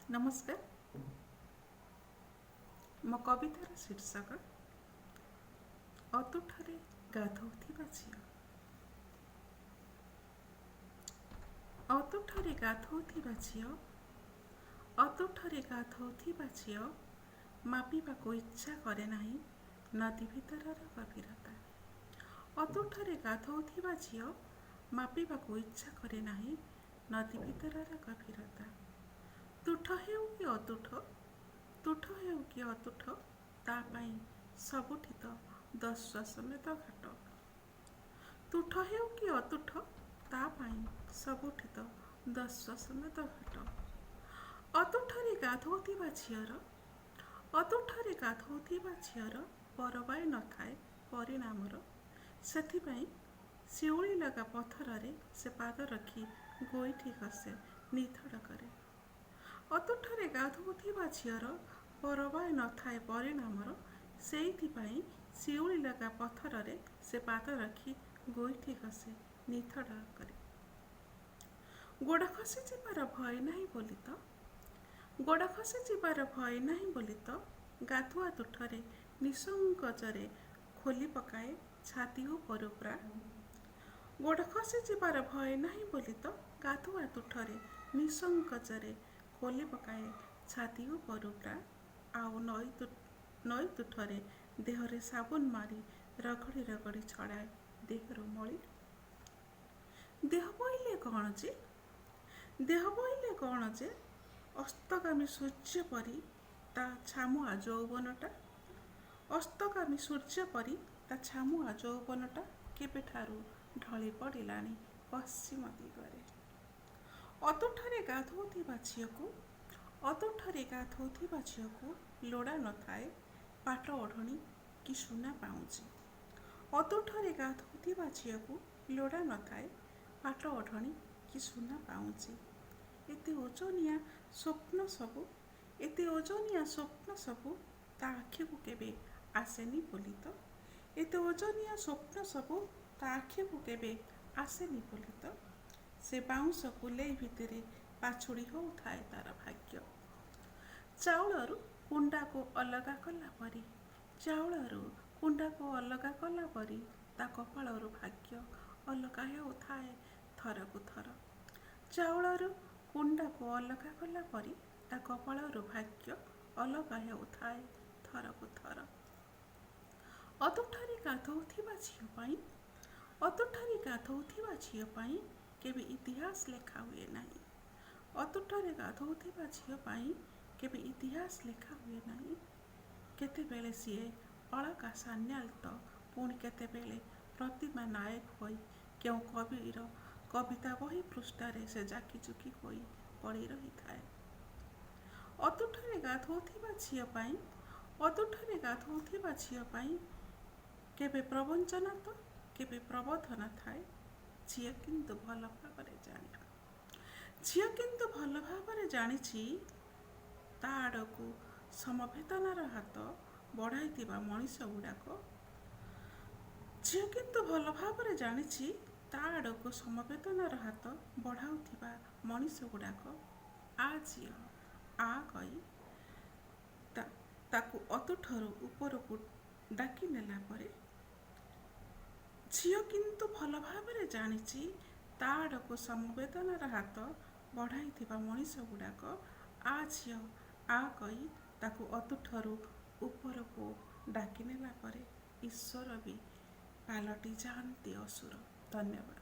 ନମସ୍କାର। ମୋ କବିତାର ଶୀର୍ଷକ ଅତୁଠରେ ଗାଧୋଉଥିବା ଝିଅ। ଅତୁଠରେ ଗାଧୋଉଥିବା ଝିଅ, ଅତୁଠରେ ଗାଧୋଉଥିବା ଝିଅ ମାପିବାକୁ ଇଚ୍ଛା କରେ ନାହିଁ ନଦୀ ଭିତରର ଗଭୀରତା। ଅତୁଠରେ ଗାଧୋଉଥିବା ଝିଅ ମାପିବାକୁ ଇଚ୍ଛା କରେ ନାହିଁ ନଦୀ ଭିତରର ଗଭୀରତା। ତୁଠ ହେଉ କି ଅତୁଠ, ତୁଠ ହେଉ କି ଅତୁଠ, ତା ପାଇଁ ସବୁଠି ତ ଦଶାଶ୍ୱମେଧ ଘାଟ। ତୁଠ ହେଉ କି ଅତୁଠ, ତା ପାଇଁ ସବୁଠି ତ ଦଶାଶ୍ୱମେଧ ଘାଟ। ଅତୁଠରେ ଗାଧୋଉଥିବା ଝିଅର, ଅତୁଠରେ ଗାଧୋଉଥିବା ଝିଅର ପରବାୟ ନଥାଏ ପରିଣାମର, ସେଥିପାଇଁ ଶିଉଳି ଲଗା ପଥରରେ ସେ ପାଦ ରଖି ଗୋଇଠି ଘଷେ ନିଥଡ଼ କରେ। ଅତୁଠରେ ଗାଧୋଉଥିବା ଝିଅର ପରବାୟ ନଥାଏ ପରିଣାମର, ସେଇଥିପାଇଁ ଶିଉଳି ଲଗା ପଥରରେ ସେ ପାଦ ରଖି ଗୋଇଠି ଘଷେ ନିଥଡ଼ କରେ। ଗୋଡ଼ ଖସିଯିବାର ଭୟ ନାହିଁ ବୋଲି ତ, ଗୋଡ଼ ଖସିଯିବାର ଭୟ ନାହିଁ ବୋଲି ତ ଗାଧୁଆ ତୁଠରେ ନିଃସଙ୍କୋଚରେ ଖୋଲି ପକାଏ ଛାତି ଉପରୁ ବ୍ରା। ଗୋଡ଼ ଖସିଯିବାର ଭୟ ନାହିଁ ବୋଲି ତ ଗାଧୁଆ ତୁଠରେ ନିଃସଙ୍କୋଚରେ ଖୋଲି ପକାଏ ଛାତି ଉପରୁ ବ୍ରା। ଆଉ ନଈ ତୁଠରେ ଦେହରେ ସାବୁନ ମାରି ରଗଡ଼ି ରଗଡ଼ି ଛଡ଼ାଏ ଦେହରୁ ମଳି। ଦେହ ବୋଇଲେ କ'ଣ ଯେ, ଦେହ ବୋଇଲେ କ'ଣ ଯେ ଅସ୍ତଗାମୀ ସୂର୍ଯ୍ୟ ପରି ତା ଛାମୁଆ ଯୌବନଟା, ଅସ୍ତଗାମୀ ସୂର୍ଯ୍ୟ ପରି ତା ଛାମୁଆ ଯୌବନଟା କେବେଠାରୁ ଢଳି ପଡ଼ିଲାଣି ପଶ୍ଚିମ ଦିଗରେ। ଅତୁଠରେ ଗାଧୋଉଥିବା ଝିଅକୁ, ଅତୁଠରେ ଗାଧୋଉଥିବା ଝିଅକୁ ଲୋଡ଼ା ନଥାଏ ପାଟ ଓଢ଼ଣୀ କି ସୁନା ପାଉଁଜି। ଅତୁଠରେ ଗାଧୋଉଥିବା ଝିଅକୁ ଲୋଡ଼ା ନଥାଏ ପାଟ ଓଢ଼ଣୀ କି ସୁନା ପାଉଁଜି। ଏତେ ଓଜନିଆ ସ୍ୱପ୍ନ ସବୁ, ଏତେ ଓଜନିଆ ସ୍ୱପ୍ନ ସବୁ ତା ଆଖିକୁ କେବେ ଆସେନି ବୋଲି ତ, ଏତେ ଓଜନିଆ ସ୍ୱପ୍ନ ସବୁ ତା ଆଖିକୁ କେବେ ଆସେନି ବୋଲି ତ ସେ ବାଉଁଶ କୁଲେଇ ଭିତରେ ପାଛୁଡ଼ି ହେଉଥାଏ ତାର ଭାଗ୍ୟ। ଚାଉଳରୁ କୁଣ୍ଡାକୁ ଅଲଗା କଲା ପରି, ଚାଉଳରୁ କୁଣ୍ଡାକୁ ଅଲଗା କଲା ପରି ତା କପାଳରୁ ଭାଗ୍ୟ ଅଲଗା ହେଉଥାଏ ଥରକୁ ଥର। ଚାଉଳରୁ କୁଣ୍ଡାକୁ ଅଲଗା କଲା ପରି ତା କପାଳରୁ ଭାଗ୍ୟ ଅଲଗା ହେଉଥାଏ ଥରକୁ ଥର। ଅତୁଠରେ ଗାଧୋଉଥିବା ଝିଅ ପାଇଁ, ଅତୁଠରେ ଗାଧୋଉଥିବା ଝିଅ ପାଇଁ କେବେ ଇତିହାସ ଲେଖା ହୁଏ ନାହିଁ। ଅତୁଠରେ ଗାଧୋଉଥିବା ଝିଅ ପାଇଁ କେବେ ଇତିହାସ ଲେଖା ହୁଏ ନାହିଁ। କେତେବେଳେ ସିଏ ଅଳକା ସାନ୍ୟାଲ ତ ପୁଣି କେତେବେଳେ ପ୍ରତିମା ନାୟକ ହୋଇ କେଉଁ କବିର କବିତା ବହି ପୃଷ୍ଠାରେ ସେ ଜାକିଜୁକି ହୋଇ ପଡ଼ି ରହିଥାଏ। ଅତୁଠରେ ଗାଧୋଉଥିବା ଝିଅ ପାଇଁ, ଅତୁଠରେ ଗାଧୋଉଥିବା ଝିଅ ପାଇଁ କେବେ ପ୍ରବଞ୍ଚନା ତ କେବେ ପ୍ରବୋଧନା ଥାଏ। ଝିଅ କିନ୍ତୁ ଭଲ ଭାବରେ ଜାଣେ, ଝିଅ କିନ୍ତୁ ଭଲ ଭାବରେ ଜାଣିଛି ତା ଆଡ଼କୁ ସମବେଦନାର ହାତ ବଢ଼ାଇଥିବା ମଣିଷ ଗୁଡ଼ାକ, ଝିଅ କିନ୍ତୁ ଭଲ ଭାବରେ ଜାଣିଛି ତା ଆଡ଼କୁ ସମବେଦନାର ହାତ ବଢ଼ାଉଥିବା ମଣିଷ ଗୁଡ଼ାକ ଆ ଝିଅ ଆ କହି ତାକୁ ଅତୁଠରୁ ଉପରକୁ ଡାକି ନେଲା ପରେ, ଝିଅ କିନ୍ତୁ ଭଲ ଭାବରେ ଜାଣିଛି ତା ଆଡ଼କୁ ସମବେଦନାର ହାତ ବଢ଼ାଇଥିବା ମଣିଷ ଗୁଡ଼ାକ ଆ ଝିଅ ଆ କହି ତାକୁ ଅତୁଠରୁ ଉପରକୁ ଡାକି ନେଲା ପରେ ଈଶ୍ୱର ବି ପାଲଟି ଯାଆନ୍ତି ଅସୁର। ଧନ୍ୟବାଦ।